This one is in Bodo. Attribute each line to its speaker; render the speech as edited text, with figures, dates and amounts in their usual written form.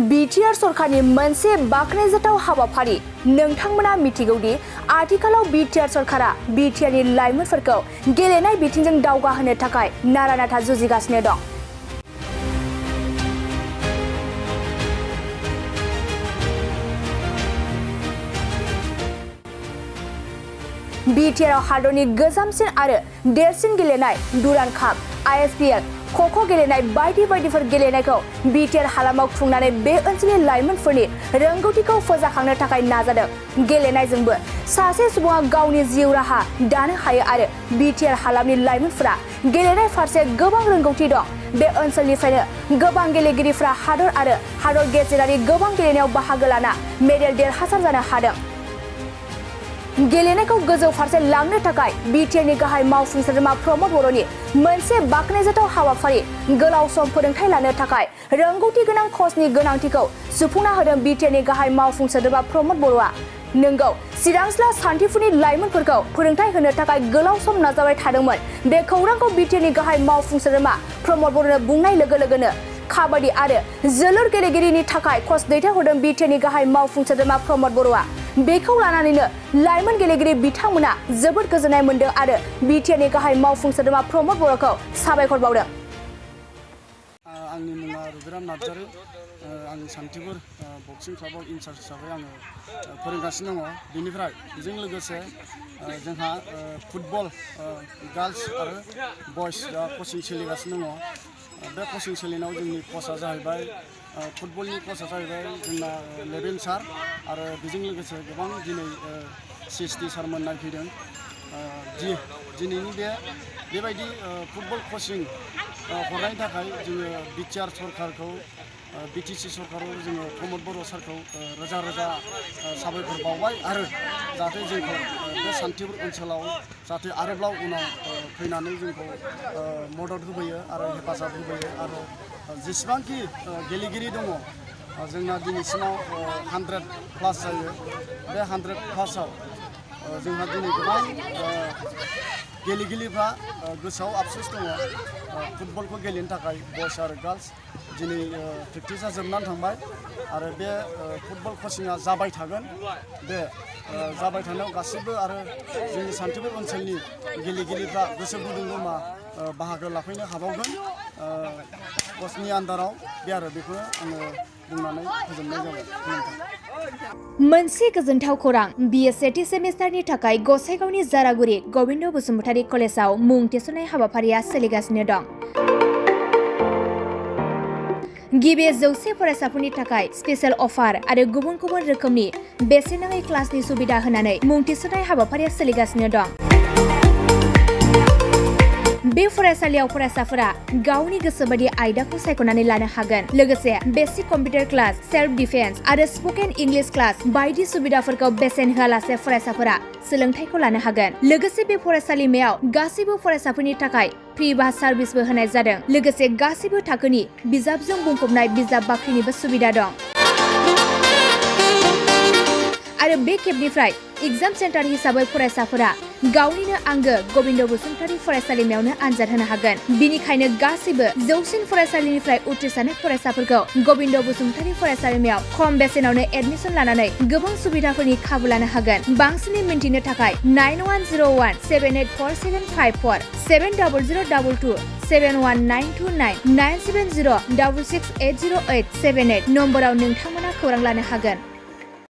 Speaker 1: बिटिआर सरकारनि मोनसे बाख्नायजाथाव हाबाफारि नोंथांमोना मिथिगौदि आथिखालाव बिटिआर सरकारा बिटिआरनि लाइमोनफोरखौ गेलेनाय बिथिंजों दावगाहोनो थाखाय नारा नाथा जुजिगासिनो दं। बिटिआर हादरनि गोजामसिन आरो देरसिन गेलेनाय दुरान्ड काप, आइएसपिएल, ख'ख' गेलेनाय बायदि बायदिफोर गेलेनायखौ बिटिआर हालामाव खुंनानै बे ओनसोलनि लाइमोनफोरनि रोंगौथिखौ फोजाखांनो थाखाय नाजादों। गेलेनायजोंबो सासे सुबुङा गावनि जिउ राहा दानो हायो आरो बिटिआर हालामनि लाइमोनफोरा गेलेनाय फारसे गोबां रोंगौथि दं। बे ओनसोलनिफ्रायनो गोबां गेलेगिरिफ्रा हादर आरो हादर गेजेरारि गोबां गेलेनायाव बाहागो लाना मेडेल देरहासार जानो हादों। गेलेनायखौ गोजौ फारसे लांनो थाखाय बिटिआरनि गाहाय मावफुं सोद्रोमा प्रमद बर'नि मोनसे बाख्नायजाथाव हाबाफारि गोलाव सम फोरोंथाय लानो थाखाय रोंगौथि गोनां कचनि गोनांथिखौ सुफुंना होदों बिटिआरनि गाहाय मावफुं सोद्रोमा प्रमद बर'आ। नोंगौ, चिरांस्ला सान्थिफुरनि लाइमोनफोरखौ फोरोंथाय होनो थाखाय गोलाव सम नाजाबाय थादोंमोन। बे खौरांखौ बिटिआरनि गाहाय मावफुं सोद्रोमा प्रमद बर'नो बुंनाय लोगो लोगोनो काबादि आरो जोलुर गेलेगिरिनि थाखाय कच दैथायहरदों बिटिआरनि गाहाय मावफुं सोद्रोमा प्रमद बर'आ। बेखौ लानानैनो लाइमोन गेलेगिरि बिथांमोना जोबोद गोजोननाय मोन्दों आरो बिटिआरनि गाहाय मावफुं सोद्रोमा प्रमद बर'खौ साबायखर बावदों।
Speaker 2: आंनि मुङा रुबिराम नार्जारी। आं सान्थिफुर बक्सिं क्लाबाव इनचार्ज हिसाबै आङो फोरोंगासिनो दङ। बेनिफ्राय बेजों लोगोसे जोंहा फुटबल गार्ल्स आरो बयस कचिं सोलिगासिनो दङ। बे कचिं सोलिनायाव जोंनि कचआ जाहैबाय फुटबलनि कचआ जाहैबाय जोंना लेभेन सार आरो बेजों लोगोसे गोबां दिनै सिएसटि सारमोन नायफैदों। दिनैनि बेबायदि फुटबल कचिं हरनायनि थाखाय जोङो बिटिआर सरकारखौ बिटिसि सरकाराव जोङो प्रमद बर' सारखौ रोजा रोजा साबायखर बावबाय आरो जाहाथे जोंखौ बे सान्थिफुर ओनसोलाव जाहाथे आरोबाव उनाव फैनानै जोंखौ मदद होबोयो आरो हेफाजाब होबोयो आरो जेसेबांखि गेलेगिरि दङ जोंना दिनैसिमाव 100 प्लास जायो। बे 100 प्लासआव जोंहा दिनै गोबां गेलेगिरिफ्रा गोसोआव आफसोस दङ फुटबलखौ गेलेनो थाखाय बयस आरो गार्ल्स। दिनै प्रेक्टिसा जोबनानै थांबाय आरो बे फुटबल कचिंआ जाबाय थागोन। बे जाबाय थानायाव गासैबो आरो जोंनि सान्थिफुर ओनसोलनि गेलेगिरिफ्रा गोसो गुदुं दंबा बाहागो लाफैनो हाबावगोन कचनि आन्दाराव। बे आरो बेखौनो आङो बुंनानै फोजोबनाय जाबाय।
Speaker 1: मोनसे गोजोनथाव खौरां, बिए सेथि सेमिस्टारनि थाखाय गसाइगावनि जारागुरि गबिन्द बसुमतारी कलेजाव मुं थिसननाय हाबाफारिया सोलिगासिनो दं। गिबि 100 फरायसाफोरनि थाखाय स्पेशेल अफार आरो गुबुन गुबुन रोखोमनि बेसेन नाङै क्लासनि सुबिदा होनानै मुं थिसननाय हाबाफारिया सोलिगासिनो दं। बे फरायसालियाव फरायसाफोरा गावनि गोसोबायदि आयदाखौ सायख'नानै लानो हागोन। लोगोसे basic computer class, self defence आरो स्पकेन इंलिश क्लास बायदि सुबिदाफोरखौ बेसेन होआलासे फरायसाफोरा सोलोंथायखौ लानो हागोन। लोगोसे बे फरायसालिमायाव गासैबो फरायसाफोरनि थाखाय फ्रि बास सार्भिसबो होनाय जादों। लोगोसे गासैबो थाखोनि बिजाबजों बुंफबनाय बिजाब बाख्रिनिबो सुबिदा दं। आरो बे खेबनिफ्राय एग्जाम सेन्टार हिसाबै फरायसाफोरा गावनिनो आंगो गबिन्द बसुमतारी फरायसालिमायावनो आनजाद होनो हागोन। बिनिखायनो गासैबो जौसिन फरायसालिनिफ्राय उथ्रिसारनाय फरायसाफोरखौ गबिन्द बसुमतारी फरायसालिमायाव खम बेसेनावनो एडमिसन लानानै गोबां सुबिदाफोरनि खाबु लानो हागोन। बांसिनै मिन्थिनो थाखाय 9101784754 70022 71929 97066680878 नम्बराव नोंथांमोना खौरां लानो हागोन।